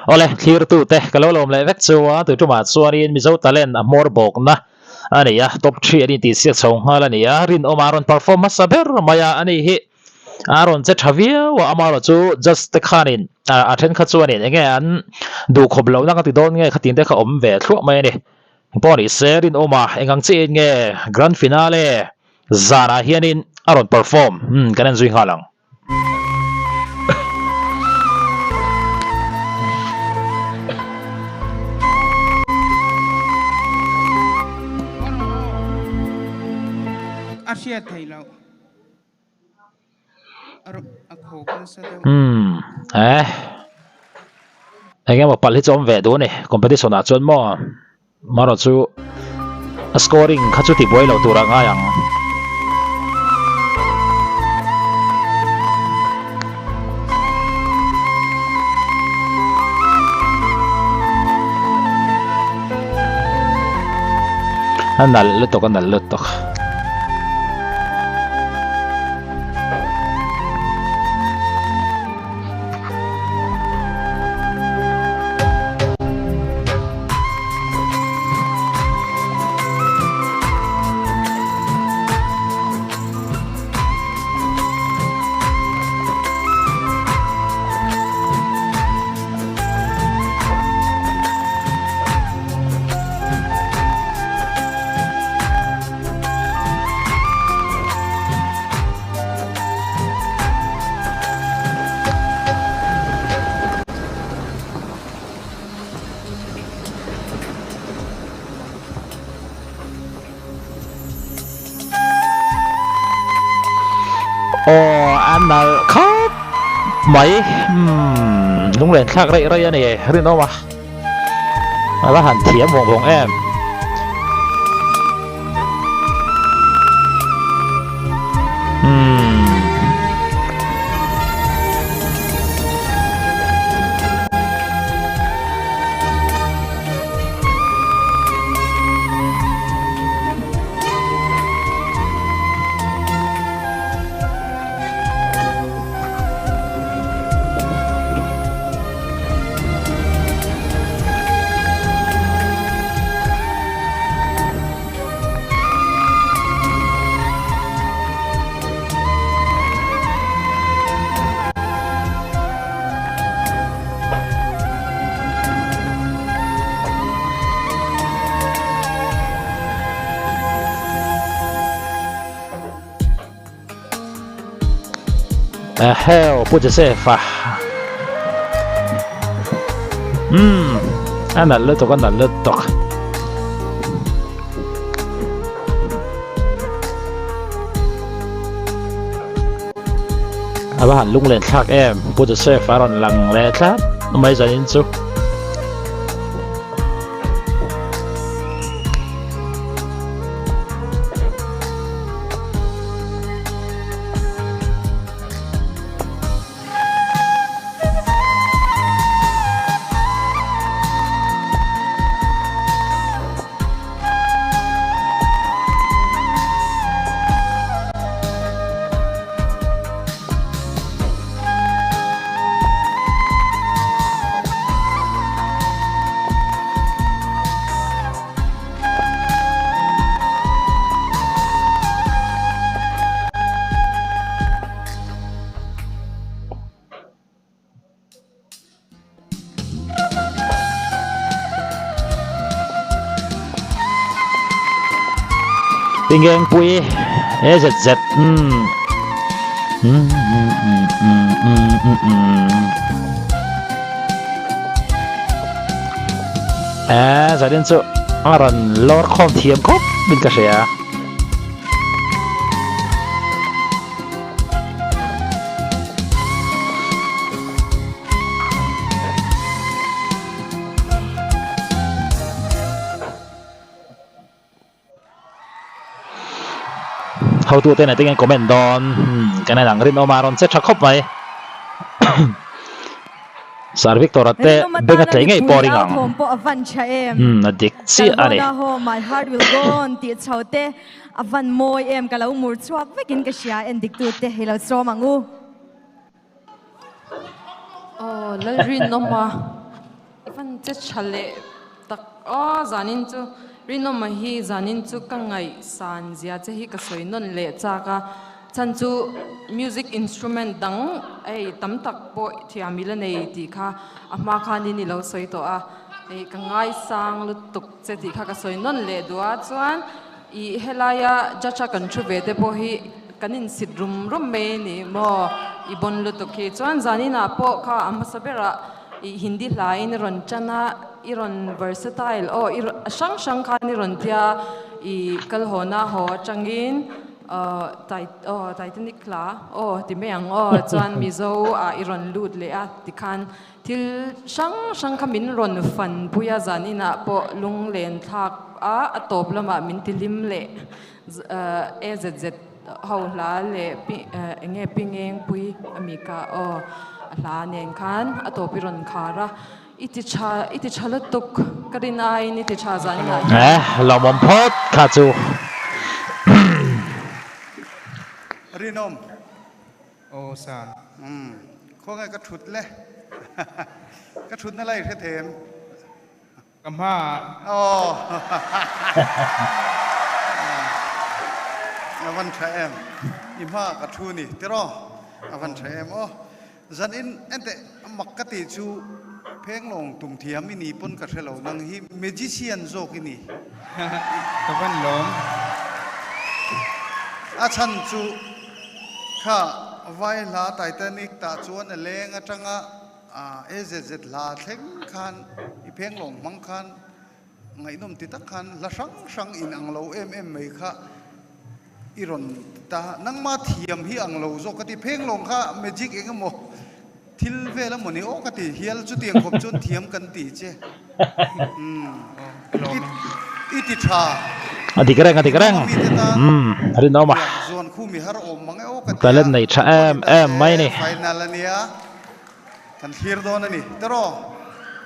Awle, thlirtute ka lo lawm leh vek chu a, tuitumah chuanin Mizo talent a hmawr bawkna a ni a, top three an intihsiak chho nghal a ni a, rinawma rawn perform hmasa ber mai a, ani hi a rawn che tha viau a, amaherawh chu judge te khanin a thenkhat chuanin enge an duhkhawp lohna ka ti dawn nge khatin te kha awm ve thluah mai a ni. Pawh ni se rinawma eng ang chiahin nge grand finale zanah hianin a rawn perform kan en zui nghal ang. A hriat theih loh. A khawk nasa deuh. Umm eh eng emaw palh hi chu awm ve duh a ni competition ah chuan maw marawh chu a scoring kha chu tibuai lo tur a ngai ang. A nalh lutuk a nalh lutuk. Aw a nalh khawp mai umm lunglen thlak raih raih a ni rinawm a a la han thiam vawng vawng em. Umm. Eheu Pu Joseph a umm a nalh lutuk a nalh lutuk. A va han lunglen thlak em Pu Joseph a rawn lang leh tlat mai zanin chu. Tingengpui e zet zet umm umm umm umm umm umm umm e zanin chu a rawn lawr khawm thiam khawp in ka hria. Hotu te nen comment dawn kan en ang rinawm a rawn che tha khawp mai Sir Victor a te beng a tlei ngei pawh a ring ang a dik chiah a ni. A van mawi em ka lo mur chhuak vekin ka hria en dik tu te hi lo sawm ang u. Aw Lalrinawma. Van che tha leh tak aw zanin chu Rinawma hi zanin chu ka ngaihsan zia che hi ka sawi nawn leh chak a, chhan chu music instrument dang hei tam tak pawh thiam i la nei tih kha a hma khanin i lo sawi tawh a, hei ka ngaisang lutuk che tih kha ka sawi nawn leh duh a, chuan ih helaia judge a kan thu ve te pawh hi kan insit rum rum mai a ni maw i bawn lutuk hi, chuan zaninah pawh kha a hmasa berah. I Hindi hla in i rawn tan a, i rawn versatile aw i a hrang hrang khan i rawn tia i kal haw na haw atangin aw Titanic hla aw ti mai ang aw chuan Mizo ah i rawn lut leh a tikhan thil hrang hrang kha min rawn fan pui a zan inah pawh lunglen thlak a a tawp lamah min ti hlim leh AZZ ho hla leh eng nge pi Ngengpui a mi kha aw a hla nen khan a tawp i rawn khar a, i ti tha i ti tha lutuk ka rin aiin i ti tha zan inah hian. Eh lawmawm phawt kha chu. Rinawm. Aw sir. Umm khawnge ka thut le ka thutna lai hre them. Ka hma ah. Aw A van tha em. I hma ah ka thu ni tiraw. A van tha em aw. Zan in enteh mak ka tih chu phenglawng tum thiam i ni pawn ka hre lo nang hi magician zawk i ni. Ka van lawm. A chhan chu kha vai hla Titanic tah chuan a leng atanga AZZ hla thleng khan i phenglawng hmang khan ngaihnawm ti tak khan hla hrang hrang in ang lo em em mai kha i rawn ti ta. Nangma thiam hi ang lo zawk ka ti. Phenglawng kha magic eng emaw thil vel emaw ni aw ka ti hial chutiang khawp chuan thiam kan ti che. I ti tha. A dik reng a dik reng. Rinawm a. Zuan khu mi har awm mang e aw ka ti a. Talent nei tha em em mai ni. Final ania. Kan thlir dawn a ni. Tiraw,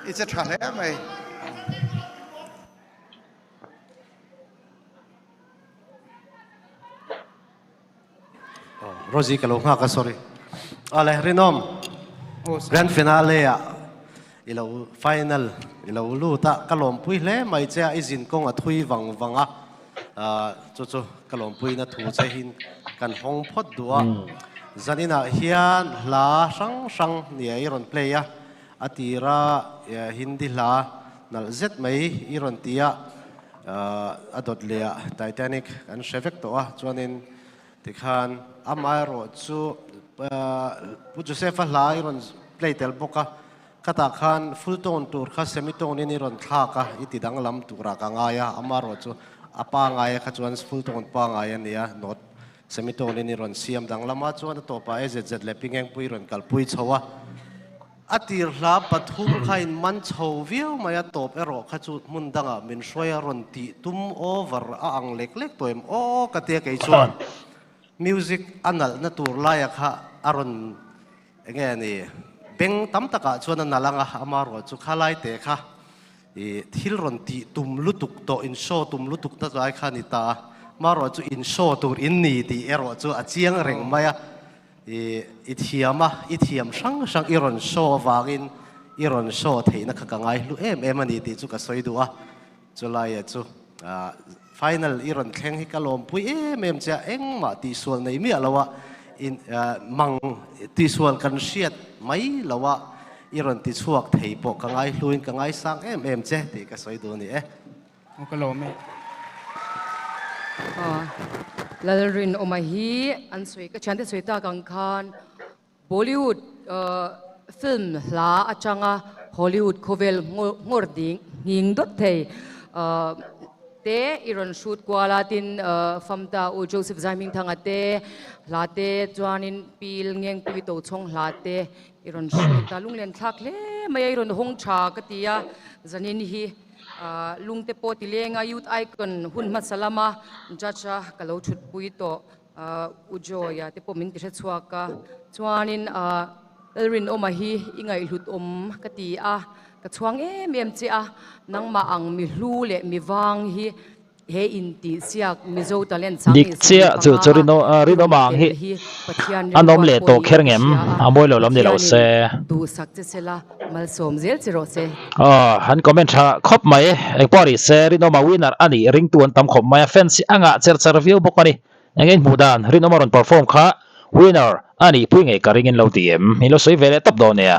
i che tha hle mai. Rosie ka lo nghak a, sorry. Awle, Rinawm, Grand Finale ah i lo final i lo lut a, ka lawmpui hle mai che a, i zin kawng a thui vang vang a, chu chu ka lawmpuina thu che hin kan hawng phawt duh a. Zaninah hian hla hrang hrang nia i rawn play a, a tira Hindi hla nalh zet mai i rawn ti a, a dawt leh ah Titanic kan hre vek tawh a, chuanin tikhan amaherawh chu Pu Joseph-a hla i rawn play tel bawk a, khatah khan full tone tur kha semi tone in i rawn thlak a, i ti danglam turah ka ngai a, amaherawh chu a pangai kha chuan full tone pangai a nia, note Semitone in i rawn siam danglam a, chuan a tawpah AZZ leh Pingengpui rawn kalpui chho a. A tir hla pathum kha in man chho viau mai a, tawp erawh kha chu hmun dangah min hruai a rawn tih tum over a ang lek lek tawh em aw ka tia kei chuan music a nalhna tur laia kha a rawn enge ni beng tam takah chuan a nalh ang a, amaherawh chu khalai te kha I thil rawn tih tum lutuk tawh, in show tum lutuk ta lai kha a ni ta a, marawh chu in show tur in ni tih erawh chu a chiang reng mai a, i i thiam a, i thiam hrang hrang i rawn show avangin i rawn show theihna kha ka ngai hlu em em a ni tih chu ka sawi duh a, chulai chu final i rawn thleng hi ka lawmpui em em che a, engmah tihsual nei miah lo a, in mang tihsual kan hriat mai lo a, I rawn ti chhuak thei pawh ka ngai hluin ka ngaisang em em che tih ka sawi duh a ni e. Aw ka lawm e. Aw Lalrinawma hi an sawi ka thiante sawi tak ang khan Bollywood film hla atanga Hollywood khawvel ngawr ding nghing dawt thei te i rawn hrut kual a tin Famta u Joseph Zaihmingthanga te hla te chuanin Pil Ngengpui Tochhawng hla te I rawn hriat a, lunglen thlak hle mai a, i rawn hawng tha ka ti a, zanin hi lungte pawh ti leng a, Youth Icon hun hmasa lama judge a ka lo thutpui tawh U Joy-a te pawh min ti hre chhuak a, chuanin Lalrinawma hi i ngaihhlut awm ka ti a, ka chhuang em em che a, nangmah ang mi hlu leh mi vang hi. He intihsiak Mizo Talent sang Dik chiah chu chu Rinawm Rinawm ang hi a nawm leh tawh kher ngem a mawi lo lam ni lo se. Duhsak che sela malsawm zel che rawh se. Aw han comment tha khawp mai engpawh ri se Rinawma winner a nih ringtu an tam khawp mai a fans hi a ngah cher char viau bawk a ni eng eng hmuh dan Rinawma rawn perform kha winner a nih pui ngei ka ring in lo ti em in lo sawi ve leh tawp dawn nia.